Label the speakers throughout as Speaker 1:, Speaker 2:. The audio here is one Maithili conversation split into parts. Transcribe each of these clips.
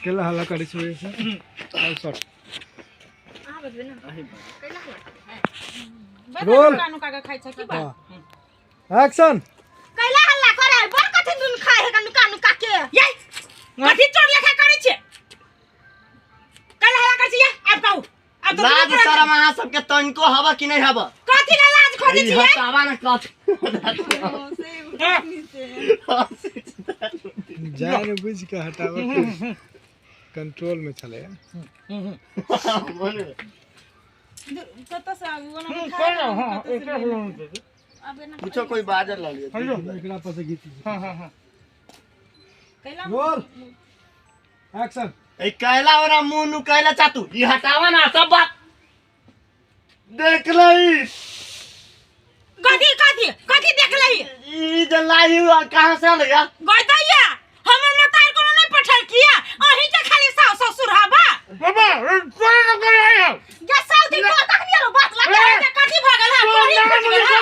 Speaker 1: केला हल्ला करै छै ओहिसँ ऑल शॉट।
Speaker 2: अहाँ बजबै ने कैला हल्ला करै है?
Speaker 1: रोल।
Speaker 2: नुका नुका के खाइ छै की बात?
Speaker 1: हाँ, एक्शन।
Speaker 2: कैला हल्ला करे है? बड़ कथी दुन खाइ है नुका नुका के? ये कथी चोर लेखा करै छै? कैला हल्ला करै छै? ये आब कहू, आब तो
Speaker 3: लाज शरम अहाँ सबके तनिको हवा कि नहीं हवा?
Speaker 2: कथी ला लाज खोजै
Speaker 3: ई
Speaker 2: छियै?
Speaker 3: हटावा ना कथ।
Speaker 1: जान बुझ के हटाबऽ के कंट्रोल में छलै।
Speaker 2: कतऽ से आबू ओना
Speaker 4: कोन? हाँ, एकरा
Speaker 3: पूछो कोई बाजर ला लियो।
Speaker 1: एकरा पर से गीत।
Speaker 4: हाँ हाँ हाँ।
Speaker 2: कैला?
Speaker 1: Role, action.
Speaker 3: ए कैला ओरा मुंह नु कैला चातू, ई हटावा ना। सब बात देख लई।
Speaker 2: कथी कथी कथी देख लही?
Speaker 3: ई जे लाई हुआ कहाँ से आले या?
Speaker 2: गइदैया, हमर मतार कोनो नहीं पठाई किया, अहीं के खाली सास ससुर हबा।
Speaker 4: बाबा तोरे न करे है।
Speaker 2: गे साउथी को तखनी आरो बात लगे के कथी भऽ गेल है? तोरी फुटि गेल है?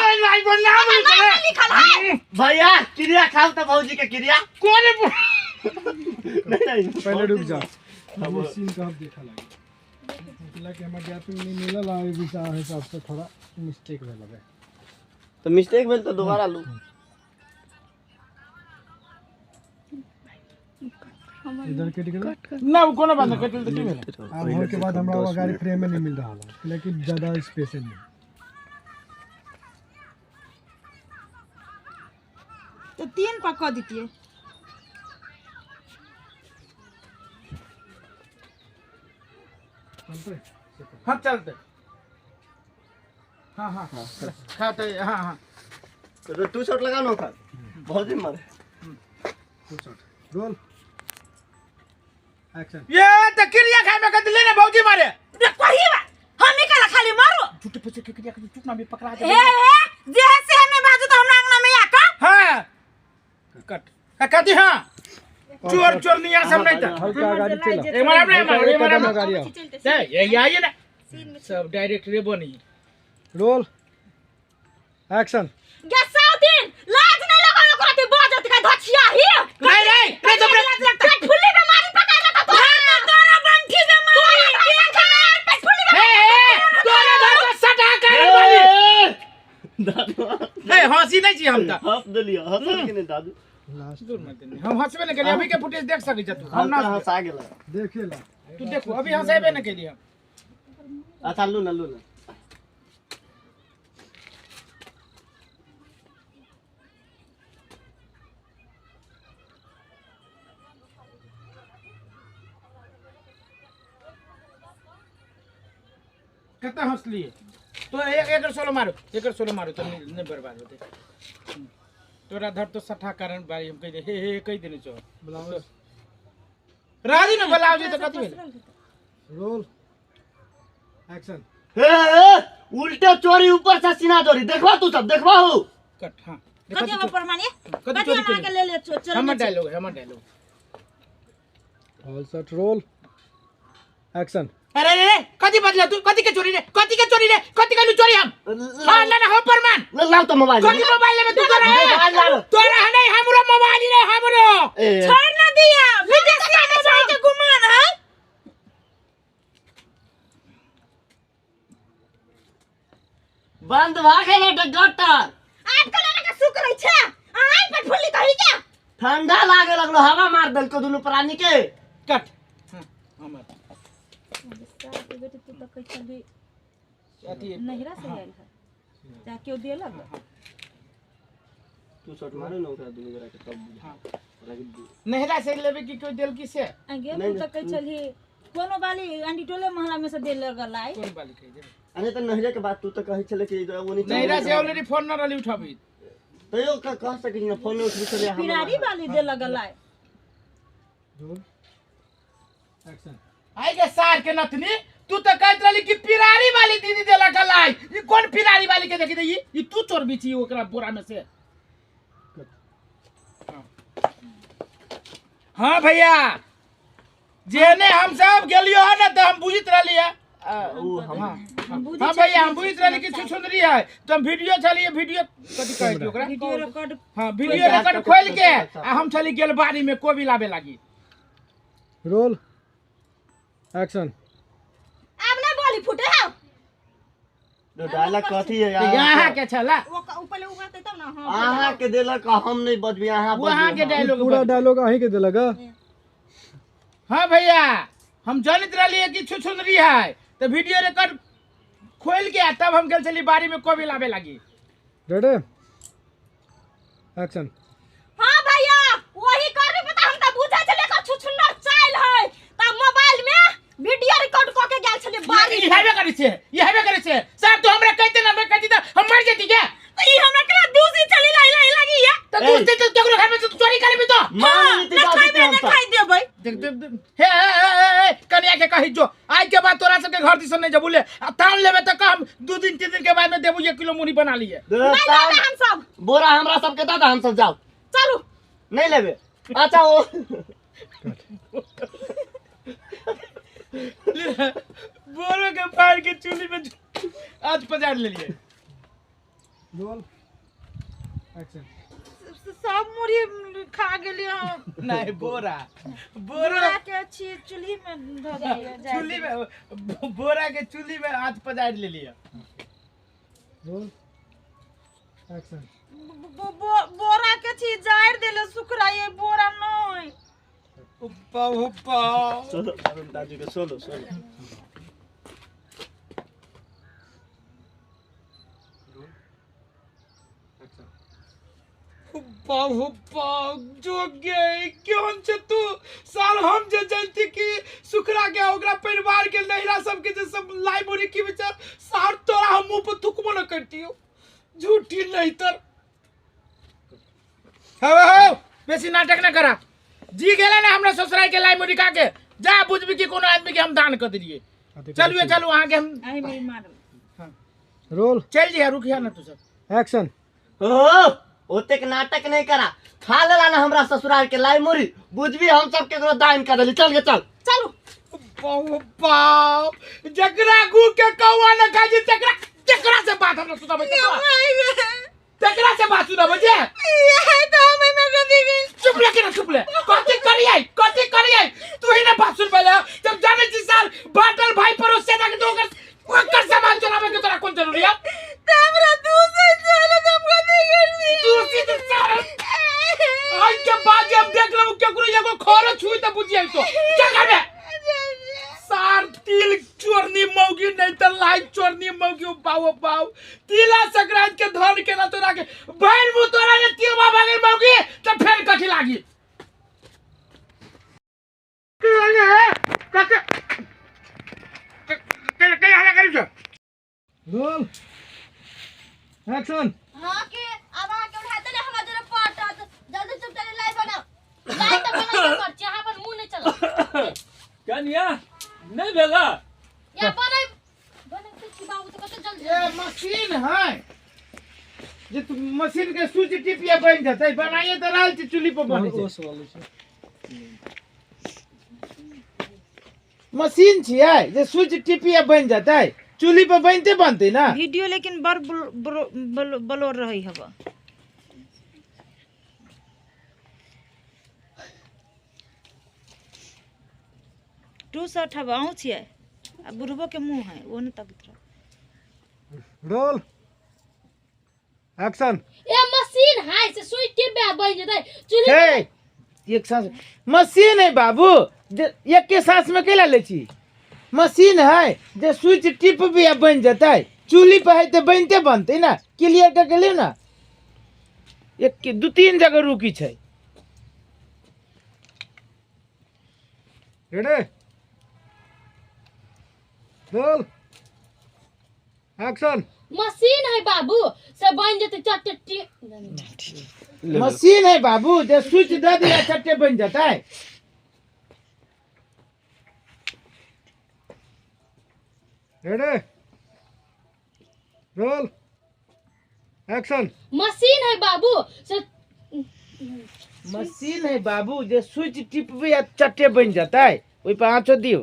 Speaker 4: नाम
Speaker 2: नाम लिखल है।
Speaker 3: भैया, क्रिया खाओ तो भौजी के क्रिया।
Speaker 4: कोन?
Speaker 3: नहीं नहीं,
Speaker 1: पहले रुक जाओ, हम इस सीन का हम देखा लगे कि हमर गैपिंग नहीं मिलल आ ओहि हिसाब से थोड़ा मिस्टेक भेल है।
Speaker 3: तो मिस्टेक भेल तो दोबारा लू।
Speaker 1: इधर कट गेल।
Speaker 4: ना, वो कोनो बात नहीं, कटल तो की भेल?
Speaker 1: आब होय के बाद हमरा वो गाड़ी फ्रेम में नहीं मिल रहा है, लेकिन ज्यादा स्पेस नहीं।
Speaker 2: तो तीन पर कऽ दितियै।
Speaker 1: चलते।
Speaker 4: हाँ, चलते। हाँ हाँ, खाते। हाँ हाँ।
Speaker 3: तो टू शॉट लगा लो खा भौजी मारे।
Speaker 1: Two shot, roll, action.
Speaker 4: ये तो क्रिया खाए में कदले ने भौजी मारे।
Speaker 2: रे कही बा, हम ही काला खाली मारो।
Speaker 4: झूठे पैसे के क्रिया के चुप ना भी पकड़ा दे।
Speaker 2: हे हे, जे है से हमें बाजू तो हमरा अंगना में आका।
Speaker 4: हाँ, कट कति। हाँ, चोर चोर नहीं सब नहीं था।
Speaker 1: हल्का गाड़ी चला।
Speaker 4: ए मारा नहीं मारा, ए मारा।
Speaker 1: कदम गाड़ी आओ।
Speaker 4: ए ये आइए ना, सब डायरेक्ट रे बनी।
Speaker 1: Roll, action.
Speaker 2: गे साउथिन, लाज नहीं लगा ओकरा ते बाजत का धछिया ही?
Speaker 4: नहीं नहीं नहीं, तो
Speaker 2: लाज लगता? पेट फुल्ली बीमारी पकड़ लेता तो तोरा बंठी बीमारी, पेट फुल्ली।
Speaker 4: हे हे, तोरा घर को सटा कर वाली।
Speaker 3: दादू।
Speaker 4: हे, हंसी नहीं छी हम त।
Speaker 3: हंस देलियो, हंसल कि नहीं दादू?
Speaker 1: लास्ट।
Speaker 4: दूर मत देनी, हम हंसबे नहीं केलिए। अभी के फुटेज देख सकै छ तू, हम ना।
Speaker 3: हल्का हंसा गेला।
Speaker 1: देखेला।
Speaker 4: तू देखो, अभी हंसेबे नहीं केलिए हम।
Speaker 3: अच्छा, लू ना, लू ना।
Speaker 4: कतना हंसलिए तो एक एकर सोलो मारो, एकर सोलो मारो तो नहीं नहीं बर्बाद होते। तोरा धर तो सठा कारण बारी हम कहि दे। हे हे, कहि देने छो।
Speaker 1: ब्लाउज।
Speaker 4: राजी ने ब्लाउज तो कथी भेल?
Speaker 1: Roll, action.
Speaker 3: हे हे, उल्टे चोरी ऊपर से सीना चोरी, देखवा तू सब देखवा हो।
Speaker 4: कट। हाँ।
Speaker 2: कथी हम प्रमाण ये?
Speaker 4: कथी
Speaker 2: कथी
Speaker 4: चोरी
Speaker 2: हम आके
Speaker 4: केली?
Speaker 2: ले ले चोरी?
Speaker 4: हमर डायलॉग है, हमर dialogue.
Speaker 1: All set, roll, action.
Speaker 4: अरे रे रे, कथी बदला तू? कथी के चोरी रे? कथी के चोरी रे? कथी के चोरी हम? हाँ, ना ना, हम प्रमाण।
Speaker 3: लाओ तो मोबाइल।
Speaker 4: कथी मोबाइल लेबे तू? तोरा
Speaker 3: मोबाइल लाओ।
Speaker 4: तोरा है नहीं, हमरो मोबाइल नहीं हमरो।
Speaker 3: ए
Speaker 2: छोड़ ना दिया, विदेशी मोबाइल के गुमान है।
Speaker 3: बंद भा गेलो गटर।
Speaker 2: आप के लेने के सुख रही छे आई पर फुल्ली कही के?
Speaker 3: ठंडा लागे लगलो, हवा मार देलको दुनू प्राणी के।
Speaker 4: कट। हाँ, हमर
Speaker 2: बेटी, तू तो कहै छली
Speaker 4: अथी
Speaker 2: नहिरा से आयल है, जा केओ देलक?
Speaker 3: तू शॉट मारो ना ओकरा दुनू गोरा के तब बुझा।
Speaker 4: हाँ।
Speaker 3: ओकरा के
Speaker 4: नहिरा से लेबे कि कोई देल की से?
Speaker 2: आगे
Speaker 3: नहीं,
Speaker 2: तू तो कहै छली कोनो बाली अंडी टोले मोहल्ला में से देलक लाई।
Speaker 4: कोन बाली कहि देबे?
Speaker 3: अरे त नहिरे के बात तू तो कहै छले कि ओ नहीं।
Speaker 4: नहिरा से ऑलरेडी फोन न रहली उठाबी।
Speaker 3: तैयो कह सकै छी ना, फोन नहीं उठबी छले हम।
Speaker 2: पिरारी वाली देलक लाई।
Speaker 1: Role, action.
Speaker 4: आई के सार के नथनी, तू तो कहत रहली कि पिरारी वाली दीदी देलक लाई। ई कोन पिरारी वाली के देखी दे? ई ई तू चोर बीची ओकरा बोरा में से। हाँ भैया, जेने हम सब गेलियो है ना, तो हम बुझित रहली है।
Speaker 3: ऊ हम
Speaker 4: हाँ हाँ भैया, हम बुझित रहली कि छुछुंदरी है, तो हम वीडियो छलिए, वीडियो कथी कहै छी ओकरा?
Speaker 2: Video record.
Speaker 4: हाँ, वीडियो रिकॉर्ड खोल के आ हम छली गेल बाड़ी में कोबी लाबे लागी।
Speaker 1: Roll action.
Speaker 2: आब नहीं बोली फूटे है।
Speaker 3: तो डायलॉग कथी है यार?
Speaker 4: यहाँ के छला
Speaker 2: वो पहले उगाते तब ना। हां
Speaker 3: अहाँ के देलक हम नहीं बजबी, अहाँ
Speaker 4: वहाँ के डायलॉग
Speaker 1: पूरा डायलॉग अहीं के देलक।
Speaker 4: हाँ भैया हम जानत रहलिए कि छुछुंदरी है तो वीडियो रिकॉर्ड खोल के तब हम गेल छली बाड़ी में कोबी लाबे लागी।
Speaker 1: Ready action.
Speaker 2: हां भैया वही करबी पता हम त बुझै छले कर छुछुंदर चाइल है त मोबाइल में वीडियो रिकॉर्ड क के गेल छले बाड़ी।
Speaker 4: ई हेबे करै छै, ई हेबे करै छै साहब। तो हमरा कहते ना, हमरा कहती त हम मर जेती क्या?
Speaker 2: त ई हमरा केना दूसी चली लाई लाई लागी या
Speaker 4: त दूसते त केकरो घर में से चोरी करबी तो
Speaker 3: मान लीती
Speaker 2: ना
Speaker 3: दादी
Speaker 2: खाइबे
Speaker 3: हम
Speaker 2: ना
Speaker 3: सब।
Speaker 2: खाइ देबै।
Speaker 4: देख देख देख। हे हे हे हे कन्या के कही जो आज के बाद तोरा सबके घर दिसन नहीं जबुले आ तान लेबे त कह हम 2 दिन 3 दिन के बाद में देबू 1 किलो मुरी बना लिए।
Speaker 2: नहीं लेबै हम सब।
Speaker 3: बोरा हमरा सबके दादा हम सब जाओ।
Speaker 2: चलू
Speaker 3: नहीं लेबे। अच्छा वो
Speaker 4: बोरो के फाड़ के चूल्ही में आज पजार ले लिए।
Speaker 1: Roll action.
Speaker 5: सब मुरी खा गेली हम।
Speaker 4: नहीं बोरा बोरा
Speaker 5: बोरा के अच्छी चूल्ही में धऽ देलियै जाय।
Speaker 4: चूल्ही में बोरा के चूल्ही में आज पजार ले लिए।
Speaker 1: Roll action.
Speaker 5: बोरा के छी जारि देले सुखरा ये बोरा नहीं।
Speaker 4: उपा उपा
Speaker 3: सोलो दादी के सोलो सोलो।
Speaker 4: हुप्पा जो गे केहन छै तू साल? हम जे जानती कि सुखरा के ओकरा परिवार के नहिरा सबके जे सब लाई मुरी की विचार सार तोरा हम मुंह पर थुकबो न करतियो झूठी नहीं तर। हो हो बेसी नाटक न करा जी गेला ना हमरा ससुराल के लाई मुरी खा के जा बुझबी कि कोनो आदमी के हम दान कर दिलिए। चलू चलू अहाँ के हम
Speaker 5: आइ मेरी मारब।
Speaker 1: रोल
Speaker 4: चल जी रुकिया ना तू सब।
Speaker 1: एक्शन।
Speaker 3: ओ ओतेक नाटक नहीं करा, खा लेला ना हमरा ससुराल के लाई मुरी बुझबी हम सब केकरो दान कर देली। चल गे चल
Speaker 2: चलू।
Speaker 4: बाप जकरा गु के कौआ न खा जी तकरा तकरा से बात हमरा सुनाबै तकरा से बात सुनाबै जे
Speaker 5: ये तो हम में गदी गेल।
Speaker 4: चुप ले के ना चुप ले कथी करियै कथी करियै तू ही ना बात सुन पहिले। जब जाने छी साल बाटल भाई पड़ोस से जाके तो ओकर सामान चलावे के तोरा कोन जरूरी है?
Speaker 5: त हमरा दूसरे चल त हम गदी गेल।
Speaker 4: दूसरी तो साल आज के बाद जब देख लेबो केकरो एगो खरो छुई त बुझियै तो क्या करबे सार? तिल चोरनी मौगी नहीं त लाई चोरनी मौगी पाओ पाओ तिला संक्रांत के धन के ना तोरा के भैर मुंह तोरा ने तिलवा भागे मौगी त फेर कथी लागी? के हला करी छ?
Speaker 1: Roll action.
Speaker 2: हां के अब अहाँ के उठा देले हमरा जरा पटत जल्दी चुपचाप लाई बनाओ लाई त बनाओ कर चाह पर मुंह नहीं चला।
Speaker 6: कन्या नहीं भेला
Speaker 2: या बनै बनै छी बाबू त कते जल्दी।
Speaker 4: ये मशीन है जे तू मशीन के स्विच टिपिया बन जतै बनाइए त रहल छी चूल्ही पर बनै छै। मशीन छियै जे स्विच टिपिया बन जतै चूल्ही पर बनते बनते ना।
Speaker 5: वीडियो लेकिन बड़ बलोर रही हवा। टू शर्ट हवा अहूँ छियै आ बुढ़बो के मुंह है ओ नहीं तकत रह।
Speaker 1: Roll action.
Speaker 2: ए मशीन है से सुई टिपे बन जतै चूल्ही।
Speaker 4: हे एक सांस मशीन है बाबू जे एक के सांस में केला ले छी। मशीन है जे स्विच टिप भी बन जतै चूल्ही पर है तो बनते बनते ना। क्लियर करके लियो ना एक के 2-3 जगह रुकी छै।
Speaker 1: Ready roll action.
Speaker 2: मशीन है बाबू से बन जतै चट्टे
Speaker 4: मशीन है बाबू जे स्विच दे दिया चट्टे बन जतै।
Speaker 1: Ready roll action.
Speaker 2: मशीन है बाबू से
Speaker 4: मशीन है बाबू जे स्विच टिपबे आ चट्टे बन जतै ओहि पर आँचो दियौ।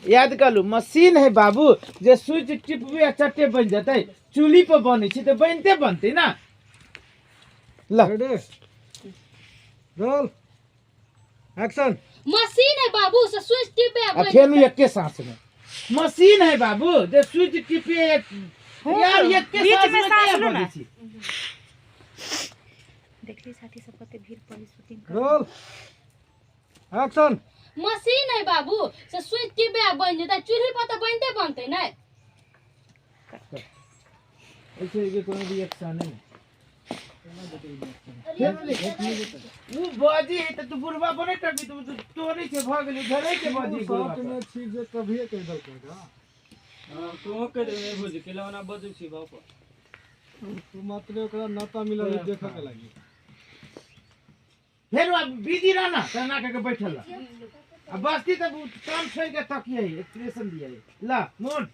Speaker 4: याद कर लू मशीन है बाबू जे स्विच टिपबे आ चट्टे बन जतै चूल्ही पर बनै छै त बनते बनते ना। ल
Speaker 1: रेडी रोल एक्शन।
Speaker 7: मशीन है बाबू से स्विच टिपे
Speaker 4: आ फेर एके सांस में मशीन है बाबू जे स्विच टिपे यार एके
Speaker 5: बीच
Speaker 4: सांस
Speaker 5: में
Speaker 4: में
Speaker 5: सांस
Speaker 4: क्या
Speaker 5: लो ना।
Speaker 4: बजै छी?
Speaker 5: देखली साथी सब कते भीड़ पड़ी शूटिंग कर
Speaker 1: रोल एक्शन।
Speaker 7: मशीन है बाबू से स्विच टिपे आ बन जेतै, चूल्ही पर तऽ बनते बनतै नै।
Speaker 4: ऐसे के कोनो रिएक्शन नहीं। उ बजी है त तू बुढ़वा बने तभी तू तोरे के भ गेली धरे के बजी बुढ़वा
Speaker 1: शॉर्ट में छी जे कभी कह दल का।
Speaker 6: तू कह दे भौजी केला ओना बजै छी बाप।
Speaker 1: तू मात्र ओकरा नाता मिलल देखे के लागी।
Speaker 4: फेर अब बिजी रह ना तना के बैठल रह। आ बस्ती त काम छोड़ के तकिए एक्सप्रेशन दिए ला मोन।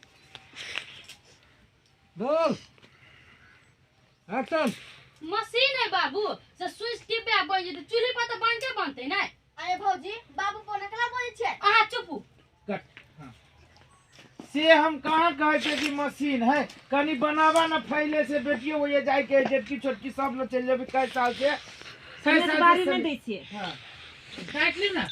Speaker 1: Roll action.
Speaker 7: मशीन है बाबू से स्विच टिपे आ बन जेतै, चूल्ही पर तऽ बनते बनतै नै।
Speaker 2: अरे भौजी बाबू फोन केला बोलै छै।
Speaker 7: अहाँ चुपू।
Speaker 4: कट। हाँ। से हम कहाँ कहे छे कि मशीन है, कनी बनावा ना फैले से बेटियों वो ये जाए के जेटकी छोटकी सब लोग चल जाबे कई साल से।
Speaker 5: बारी नहीं दै छियै।
Speaker 4: हाँ। काट ली ना।